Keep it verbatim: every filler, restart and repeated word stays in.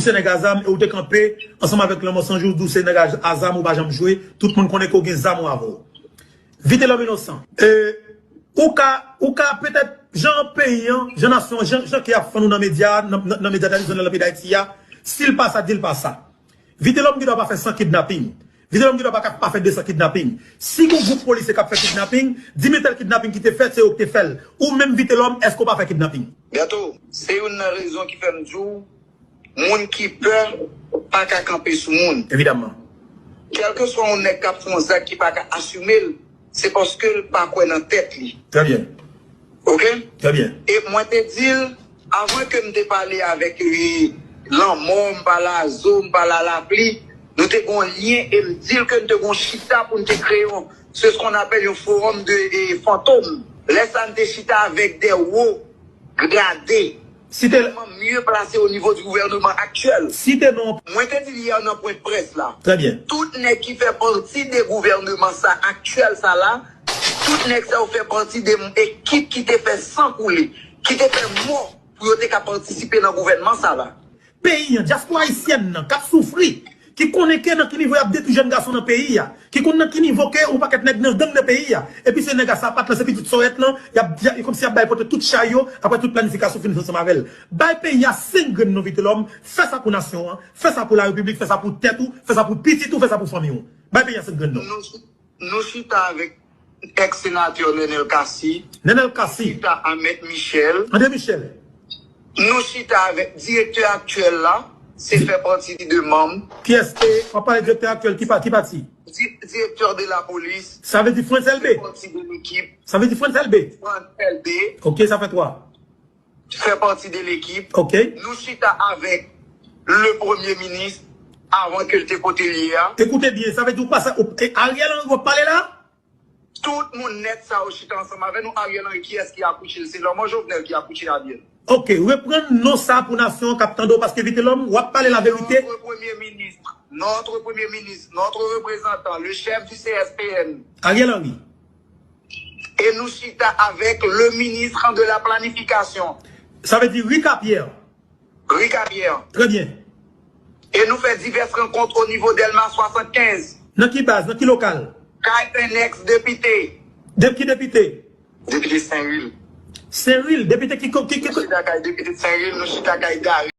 se nèg a zam e ou te kanpe ansanm avèk Lanmò San Jou, di w se nèg a, a zam ou pa janm jwe, tout moun konnen ke w gen zam ou avè w. Vitelòm Inosan. E, ou ka, ou ka petèt, jan peyi an, jan nasyon an, jan, jan ke y ap fann ou nan medya, nan, nan, nan medya tradisyonèl nan peyi Dayiti a, si l pa sa, di l pa sa. Vitelòm gen dwa pa fè san kidnaping. Vitelòm gen dwa pa, pa fè de san kidnaping. Si gon gwoup polisye k ap fè kidnaping, di men tèl kidnaping ki te fèt, se yo ki te fè l. Ou menm Vitelòm, èske w pa fè kidnaping? Berto, se youn nan rezon ki fè m di w, moun ki pè pa ka kanpe sou moun. Evidamman. Kèlkeswa yon nèg k ap fè yon zak ki pa ka asime l, se paske l pa kwè nan tèt li. Trè byen. Oke? Trè byen. E mwen te di l, avan ke m te pale avèk, e, Lanmò, m pale a Zo, m pale a Lapli, nou te gen yon lyen e m di l ke n te gen yon chita pou n te kreye yon, c'est ce qu'on appelle yon forum de, e, fantòm. Lè sa a, n te chita avèk de wo grade, si te tèlman mye plase o nivo di gouvènman aktyèl. Si te non. Mwen te di l yè nan pwen près la. Trè byen. Tout nèg ki fè pati de gouvènman sa aktyèl sa la, tout nèg sa yo fè pati de ekip ki te fè san koule, ki te fè mò pou yo te ka patisipe nan gouvènman sa la. Peyi an, dyaspora ayisyèn nan, k ap soufri, ki konnen ke nan ki nivo y ap detwi jèn gason nan peyi a, ki konn nan ki nivo ke yon pakèt nèg nan gang nan peyi a, epi se nèg a sapat lan, se pitit sòyèt lan, y ap, y ap, kòmsi y ap bay pote tout chay yo, apre tout planifikasyon fin fèt ansanm avè l. Bay peyi a senk grenn non Vitelòm, fè sa pou nasyon an, fè sa pou larepiblik, fè sa pou tèt ou, fè sa pou pitit ou, fè sa pou fanmi w. Bay peyi a senk grenn non. Nou, nou chita avèk èks senatè Nenel Cassy. Nenel Cassy. Chita a Mèt Michel. André Michel. Nou chita avèk direktè aktyèl la, se fè pati de manm. Kiyès? E, w ap pale direktè aktyèl, ki pa, ki pati? Di-, direktè de la polis. Sa vle di Frantz Elbé? Fè pati de lekip. Sa vle di Frantz Elbé? Frantz Elbé. Ok, sa fè twa. Fè pati de lekip. Ok. Nou chita avèk le premye minis avan ke l te kote l ye a. Ekoute byen, sa vle di ou pa sa, ou, e Ariel Henry w ap pale la? Tout moun nèt sa yo chita ansanm avè nou. Ariel Henry, kiyès ki akouche l? Se Lanmò Jovenel ki akouche Ariel. Ok, reprann non sa pou nasyon an k ap tande w, paske Vitelòm, w ap pale laverite. Notre Premier ministre, notre Premier ministre, notre représentant, le chef du C S P N. Ariel Henry. E nou chita avèk le ministre de la planification. Sa vle di Ricapierre. Ricapierre. Trè byen. E nou fè divès rankont o nivo Dèlma swasannkenz. Nan ki baz, nan ki lokal? Kay yon èks depite. De ki depite? Depite Senwil. Senwil, depite ki, ki, ki, ki... Nou chita kay depite Senwil, nou chita kay Gary.